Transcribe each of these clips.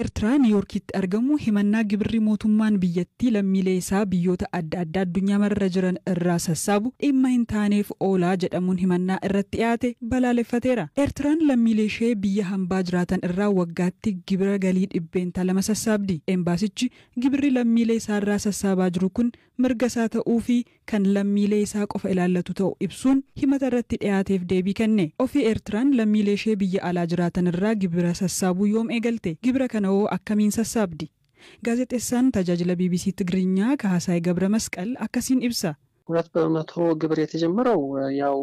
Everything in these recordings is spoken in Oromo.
Eertiraa Niiwuorkitti argamu himannaa gibirri mootummaan biyyattii lammiilee isaa biyyoota adda addaa addunyaa mararra jiran irraa sassaabu dhimma hin taaneef oolaa jedhamuun himannaa irratti dhiyaate balaaleffateera. Eertiraan lammiilee ishee biyya hambaa jiraatan irraa waggaatti gibira galii 2% sassaabdi. Embaasichi gibirri lammiilee isaa irraa sassaabaa jiru kun mirga isaa ta'uu fi kan lammiilee isaa qofa ilaallatu ta'u ibsuun himata irratti dhiyaateef deebii kenne. Ofii Eertiraan lammiilee ishee biyya alaa jiraatan irraa gibira sassaabuu yoom eegalte? Gibira kana hoo akkamiin sassaabdi? Gaazexeessaan tajaajila BBC Tigiriinyaa Kaasaay Gabra Masqal akkasiin ibsa. 2% ግብር የተጀመረው ያው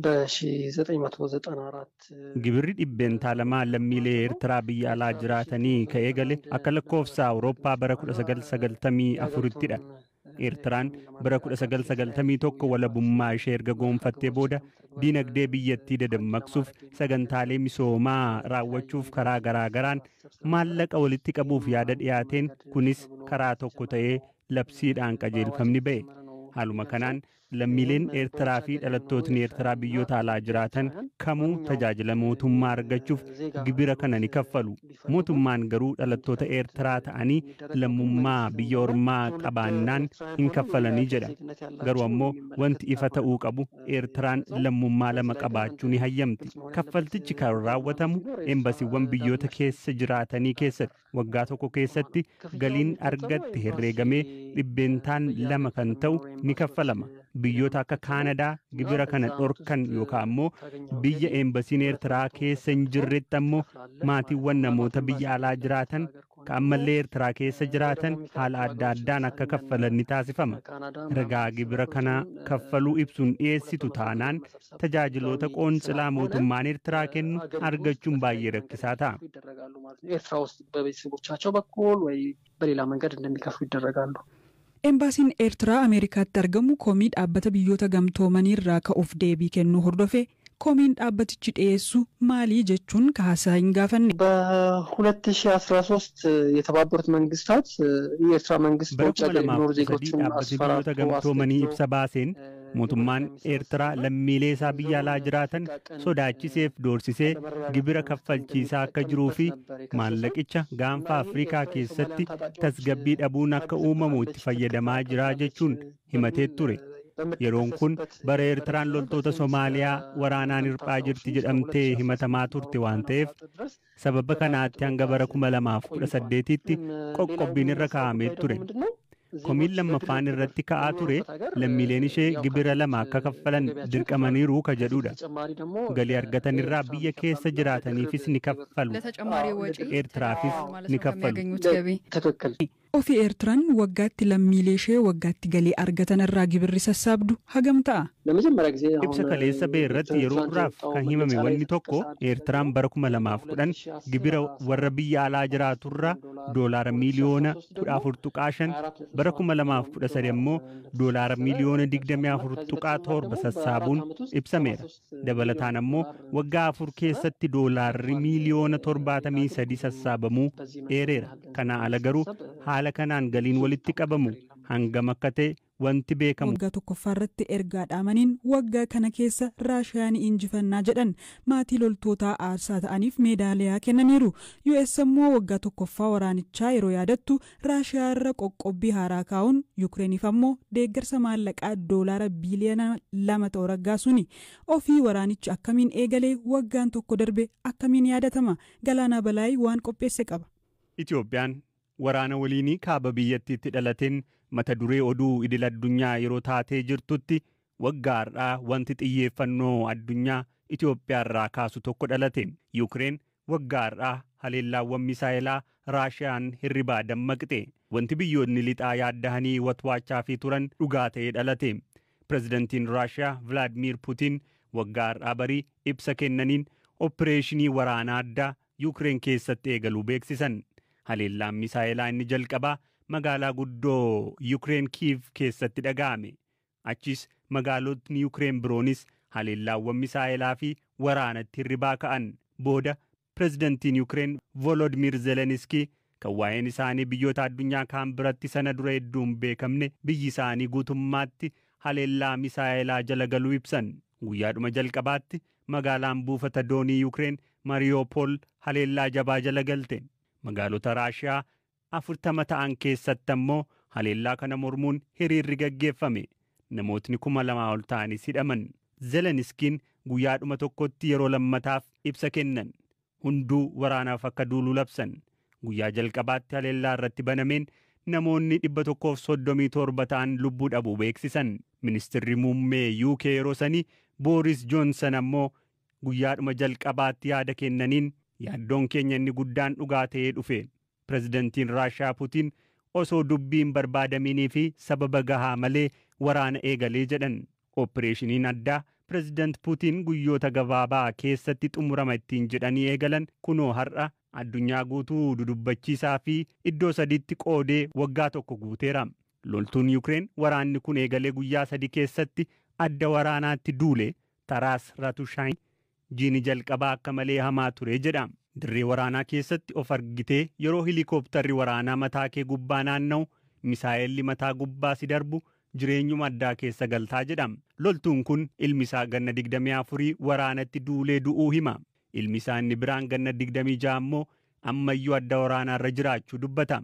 በ1994 Gibirri 2% lammiilee Eertiraa biyya alaa jiraatanii ka'ee gale akka lakkoofsa Awurooppaa bara 1994ttidha. Eertiraan bara 1991 walabummaa ishee erga goonfattee booda diinagdee biyyattii dadammaqsuuf sagantaalee misoomaa raawwachuuf karaa garaa garaan maallaqa walitti qabuuf yaada dhiyaateen, kunis karaa tokko ta'ee labsiidhaan qajeelfamni ba'e. Haaluma kanaan lammiileen Eertiraa fi dhalattootni Eertiraa biyyoota alaa jiraatan kamuu tajaajila mootummaa argachuuf gibira kana ni kaffalu. Mootummaan garuu dhalattoota Eertiraa ta'anii lammummaa biyya ormaa qabaannaan hin kaffalanii jedha. Garuu ammoo wanti ifa ta'uu qabu, Eertiraan lammummaa lama qabaachuu ni hayyamti. Kaffaltichi kan raawwatamu embasiiwwan biyyoota keessa jiraatanii keessatti waggaa tokko keessatti galiin argatte herreegamee 2% kan ta'u ni kaffalama. Biyyoota akka Kaanadaa gibira kana dhorkan yookaan ammoo biyya eembasiin Eertiraa keessa hin jirretti ammoo maatiiwwan namoota biyya alaa jiraatan ka ammallee Eertiraa keessa jiraatan haala adda addaan akka kaffalan ni taasifama. Ragaa gibira kana kaffaluu ibsuun dhiyeessitu taanaan tajaajiloota qoonxilaa mootummaan Eertiraa kennu argachuun baay'ee rakkisaa ta'a. ኤርትራ ውስጥ በቤተሰቦቻቸው በኩል ወይ በሌላ መንገድ እንደሚከፍሉ ይደረጋሉ። Embaasiin Eertiraa Ameerikaatti argamu komii dhaabbata biyyoota gamtoomanii irraa ka'uuf deebii kennuu hordofe, komiin dhaabbatichi dhiyeessu maalii jechuun kaasaa hin gaafanne. በ2013 የተባበሩት መንግስታት የኤርትራ መንግስት Bara በውጭ ሀገር የሚኖሩ 2013 ዜጎችን dhaabbati biyyoota አስፈራርቶ gamtoomanii አስገድዶ ibsa baaseen mootummaan Eertiraa lammiilee isaa biyya alaa jiraatan sodaachiseef doorsisee gibira kaffalchiisaa akka jiruu fi maallaqicha gaanfa Afrikaa keessatti tasgabbii dhabuun akka uumamu itti fayyadamaa jira jechuun himatee ture. Yeroon kun bara Eertiraan loltoota Somaaliyaa waraanaan hirphaa jirti jedhamtee himatamaa turte waan ta'eef, sababa kanaatti hanga bara 2018tti qoqqobbiin irra kaa'amee ture. Komiin lammaffaan irratti ka'aa ture lammiileen ishee gibira lama akka kaffalan dirqamaniiru ka jedhudha. Galii argatan irraa biyya keessa jiraataniifis ni kaffalu. ለተጨማሪ ወጪ Eertiraafis ማለት ni ነው kaffalu. ከሚያገኙት ገቢ። ትክክል። Ofii Eertiraan waggaatti lammiilee ishee waggaatti galii argatan irraa gibirri sassaabdu hagam ta'a? ለመጀመሪያ ጊዜ አሁን Ibsa kaleessa ba'e irratti yeroo duraaf kan himame wanni tokko, Eertiraan bara 2010 gibira warra biyya alaa jiraaturraa doolaara miiliyoona 14.5, bara 2013 ammoo doolaara miiliyoona 24.7 sassaabuun ibsameera. Dabalataan ammoo waggaa 4 keessatti doolaarri miiliyoona 73 sassaabamuu eereera. Kanaa ala garuu haala kanaan galiin walitti qabamu hangam akka ta'e wanti beekamu Waggaa tokkoffaa irratti ergaa dhaamaniin waggaa kana keessa Raashiyaa ni injifannaa jedhan, maatii loltootaa aarsaa ta'aniif meedaaliyaa kennaniiru. US immoo waggaa tokkoffaa waraanichaa yeroo yaadattu Raashiyaa irra qoqqobbii haaraa kaa'uun, Yukireeniif ammoo deeggarsa maallaqaa doolaara biiliyoona 2 ta'u raggaasuuni. Ofii waraanichi akkamiin eegalee, waggaan tokko darbe akkamiin yaadatama? Galaanaa Balaayii waan qopheesse qaba. Itoophiyaan waraana waliinii kaaba biyyattiitti dhalateen mata duree oduu idil addunyaa yeroo taatee jirtutti, waggaa har'aa wanti xiyyeeffannoo addunyaa Itoophiyaa irraa kaasu tokko dhalate. Yuukireen waggaa har'aa haleellaawwan misaa'ilaa Raashiyaan hirribaa dammaqxe. Wanti biyyoonni lixaa yaaddahanii watwaachaa fi turan dhugaa ta'ee dhalate. Pirezidantiin Raashiyaa Vilaadimiir Putiin waggaa har'aa barii ibsa kennaniin opereeshinii waraanaa addaa Yuukireen keessatti eegaluu beeksisan. Haleellaan misaa'ilaa inni jalqabaa magaalaa guddoo Yuukireen Kiiv keessatti dhaga'ame. Achis magaalotni Yuukireen biroonis haleellaawwan misaa'ilaa fi waraanatti hirribaa ka'an. Booda pirezidantiin Yuukireen Volodimir Zeleniskii, kan waa'een isaanii biyyoota addunyaa kaan biratti sana dura hedduun beekamne, biyyi isaanii guutummaatti haleellaa misaa'ilaa jala galuu ibsan. Guyyaadhuma jalqabaatti magaalaan buufata doonii Yuukireen Mariyoopol haleellaa jabaa jala galte. Magaalota Raashiyaa 40 ta'an keessatti ammoo haleellaa kana mormuun hiriirri gaggeeffame. Namootni 2000 ol ta'anis hidhaman. Zeleniskiin guyyaadhuma tokkotti yeroo lammataaf ibsa kennan. Hunduu waraanaaf akka duulu labsan. Guyyaa jalqabaatti haleellaa irratti banameen namoonni 137 ta'an lubbuu dhabuu beeksisan. Ministirri muummee UK yeroo sanii Booris Joonsan ammoo guyyaadhuma jalqabaatti yaada kennaniin, "Yaaddoon keenya inni guddaan dhugaa ta'ee dhufe. Pirezidantiin Raashaa Putiin osoo dubbiin barbaadaminii fi sababa gahaa malee waraana eegalee," jedhan. Opereeshiniin addaa Pireezidant Putiin guyyoota gabaabaa keessatti xumurama ittiin jedhanii eegalan kunoo har'a addunyaa guutuu dudubbachiisaa fi iddoo sadiitti qoodee waggaa tokko guuteera. Loltuun Yukireen waraanni kun eegalee guyyaa 3 keessatti adda waraanaatti duule Taraas Ratushaan, "Jiini jalqabaa akka malee hamaa ture," jedha. "Dirree waraanaa keessatti of argitee yeroo hilikooptarri waraanaa mataa kee gubbaa naanna'u, misaa'elli mataa gubbaa si darbu, jireenyuma addaa keessa galtaa," jedha. Loltuun kun ilmi isaa ganna 24 waraanatti duulee du'uu hima. Ilmi isaa inni biraan ganna 26 ammoo ammayyuu adda waraanaarra jiraachuu dubbata.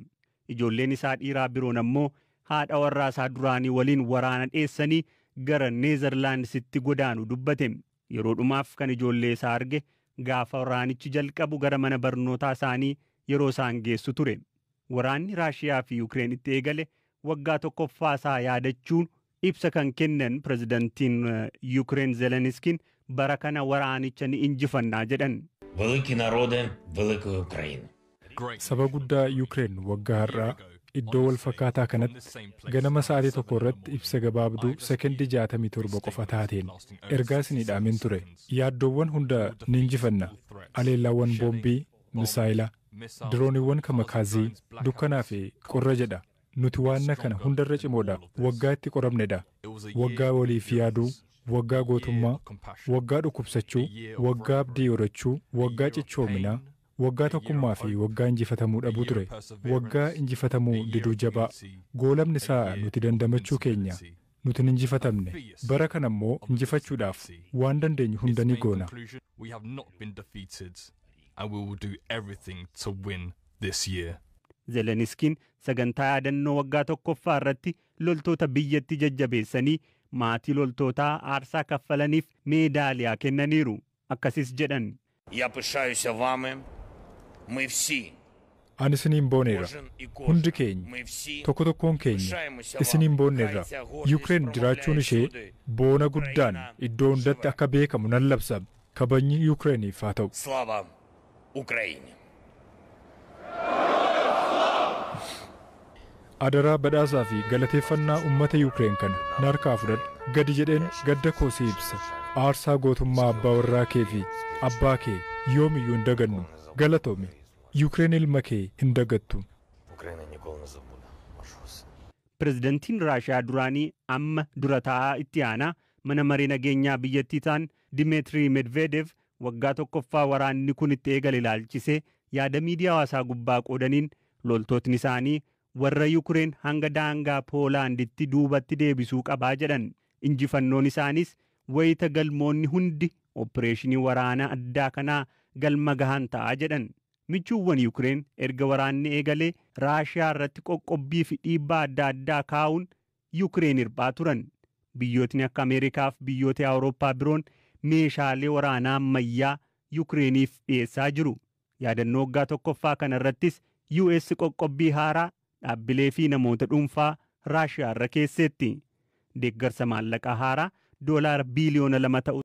Ijoolleen isaa dhiiraa biroon ammoo haadha warraa isaa duraanii waliin waraana dheessanii gara Neezerlaandsitti godaanu dubbate. Yeroo dhumaaf kan ijoollee isaa arge gaafa waraanichi jalqabu gara mana barnootaa isaanii yeroo isaan geessu ture. Waraanni Raashiyaa fi Yukireen itti eegale waggaa tokkoffaa isaa yaadachuun ibsa kan kennan pirezidantiin Yukireen Zeleniskiin, bara kana waraanicha ni injifannaa jedhan. Великі народи великої України. Saba guddaa Yukireen, waggaa har'aa iddoo wal fakkaataa kanatti ganama sa'aatii 1 irratti ibsa gabaabduu sekendii 67 qofa taateen ergaa isinii dhaameen ture. Yaaddoowwan hunda ni injifanna. Aleellaawwan boombii, misaayila, dirooniiwwan kamikaazii, dukkanaa fi qorra jedha. Nuti waanna kana hundarra cimoodha. Waggaa itti qoramnedha. Waggaa waliif yaaduu, waggaa gootummaa, waggaa dhukkubsachuu, waggaa abdii horachuu, waggaa cichoominaa, waggaa tokkummaa fi waggaa injifatamuu dhabuu ture. Waggaa injifatamuu diduu jabaa. Goolamni isaa nuti dandamachuu keenya. Nuti hin injifatamne. Bara kana immoo injifachuudhaaf waan dandeenyu hunda ni goona. We have not been defeated and we will do everything to win this year. Zeleniskiin sagantaa yaadannoo waggaa tokkoffaa irratti loltoota biyyatti jajjabeessanii maatii loltootaa aarsaa kaffalaniif meedaaliyaa kennaniiru. Akkasis jedhan. Я пишаюся вами. Ми всі, Ani isiniin booneera. кожен і Hundi кожна, keenya, ми всі tokko tokkoon keenya пишаємося isiniin вами. boonneerra. Хай ця гордість Yukireen jiraachuun промовляє ishee всюди. boona guddaan iddoo hundatti akka beekamu nan labsa. Kabajni Yukireeniif haa ta'u. Слава Україні! Adaraa badhaasaa fi galateeffannaa uummata Yukireen kana na harkaa fudhadhu. Gadi jedheen gadda koo si ibsa. Aarsaa gootummaa abbaa warraa kee fi abbaa kee yoomiyyuu hin dagannu. Galatoomi. Yukireen ilma kee hin dagattu. Україна ніколи не забуде вашого сина. Pirezidantiin Raashiyaa duraanii amma dura taa'aa itti aanaa mana maree nageenyaa biyyattii ta'an Dimeetirii Medvedev waggaa tokkoffaa waraanni kun itti eegale ilaalchisee yaada miidiyaa hawaasaa gubbaa qoodaniin, loltootni isaanii warra Yukireen hanga daangaa Poolaanditti duubatti deebisuu qabaa jedhan. Injifannoon isaanis wayita galmoonni hundi opereeshinii waraana addaa kanaa galma gahan ta'a jedhan. Michuuwwan Yukireen erga waraanni eegalee Raashiyaa irratti qoqqobbii fi dhiibbaa adda addaa kaa'uun Yukireen hirphaa turan. Biyyootni akka Ameerikaa fi biyyoota Awurooppaa biroon meeshaalee waraanaa ammayyaa Yukireeniif dhiyeessaa jiru. Yaadannoo waggaa tokkoffaa kana irrattis US qoqqobbii haaraa dhaabbilee fi namoota dhuunfaa Raashiyaa irra keesseetti. Deeggarsa maallaqaa haaraa $2 biiliyoona ta'u